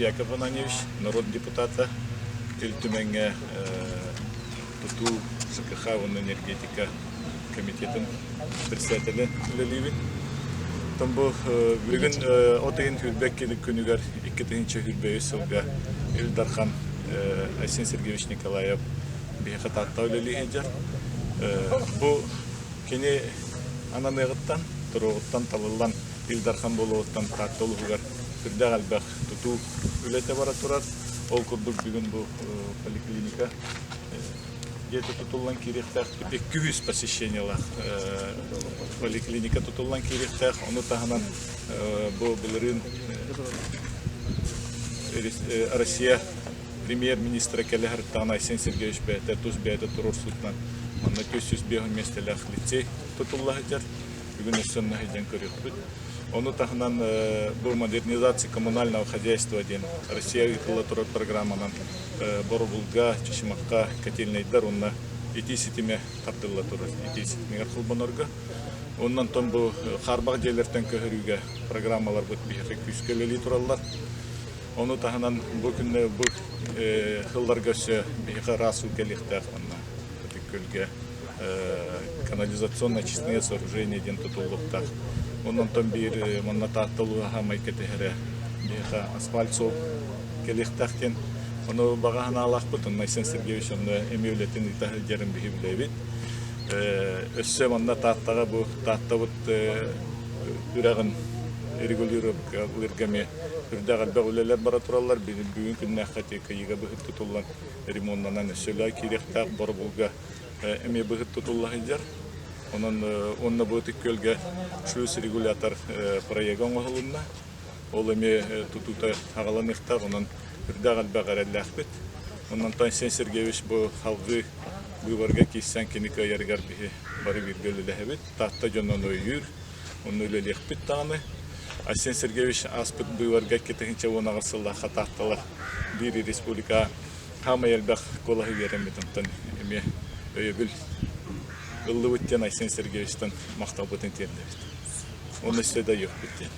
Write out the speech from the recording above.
Яков Ананьевич, норуот депутата, Ил Түмэҥҥэ тутуу, ЖКХ уонна энергетика комитетын председателэ үлэлиибин. Оттон бу бүгүн от ыйын сүүрбэ күнүгэр 2023 сылга Ил Дархан Айсен Сергеевич Николаев биһиэхэ Таатта үлэлии сылдьар. Бу кини ананыаҕыттан, туруоҕуттан талыллан Ил Дархан буолуоҕуттан Таатта улууһугар сүрдээх элбэх тутуу үлэтэ бара турар. Ол курдук бүгүн бу поликлиника дьиэтэ тутуллан киириэхтээх. 200 посещениелаах поликлиника тутуллан киириэхтээх. Ону таһынан бу былырыын Россия премьер-министрэ кэлэ сырыттаҕына Айсен Сергеевич бэйэтэ тус бэйэтэ туруорсуутунан манна 405 миэстэлээх лицей тутулла сылдьар. Бүгүн өссө онно сылдьан көрүөхпүт. Ону таһынан бу модернизация коммунального хозяйства диэн Россия ыытылла турар программанан Боробулга, Чычымахха котельнайдар уонна итии ситимэ тардылла турар. Итии ситимигэр холбонорго. Онон онтон бу хаарбах дьиэлэртэн көһөрүүгэ программаларбыт биһиэхэ күүскэ үлэлии тураллар. Ону таһынан бу күннэ бу сылларга өссө биһиэхэ ыраас уу кэлиэхтээх уонна Ытык Күөлгэ канализационно-очистные сооружения диэн тутуллуохтаах. Онон биир манна Таатта улууһа майка түһэрэ биһиэхэ асфальт суол кэлиэхтээх диэн ону баҕа санаалаахпыт. Онно Айсен Сергеевич онно эмиэ үлэтин ыыта сылдьарын биһи билэбит. Өссө манна Тааттаҕа бу Тааттабыт үрэҕин регулировкалыырга эмиэ үрдээх элбэх үлэлэр бара тураллар. Бүгүн күннээххэ ити Кыйыга быһыт тутуллан ремоннанан өссө үлэ киириэхтээх Боробулга эмиэ быһыт тутулла сылдьар. Онон уонна бу Ытык Күөлгэ шлюз-регулятор проега оҥоһулунна. Ол эмиэ тутуута аҕаланыахтаах, онон үрдээх элбэх эрэллээхпит. Онон Айсен Сергеевич бу салгыы быыбарга киирсэн кини кыайарыгар биһи бары бииргэ үлэлэһэбит. Таатта дьонун өйүүр, онно үлэлиэхпит даҕаны. Айсен Сергеевич ааспыт быыбарга 2018 сыллаахха Таатталар биир республика хаамай элбэх куолаһы биэрэммит онтон эмиэ өйөбүл ыллыбыт диэн Айсен Сергеевичтан махталбытын тиэрдэбит. Уонна өссө да өйүөхпүт диэн.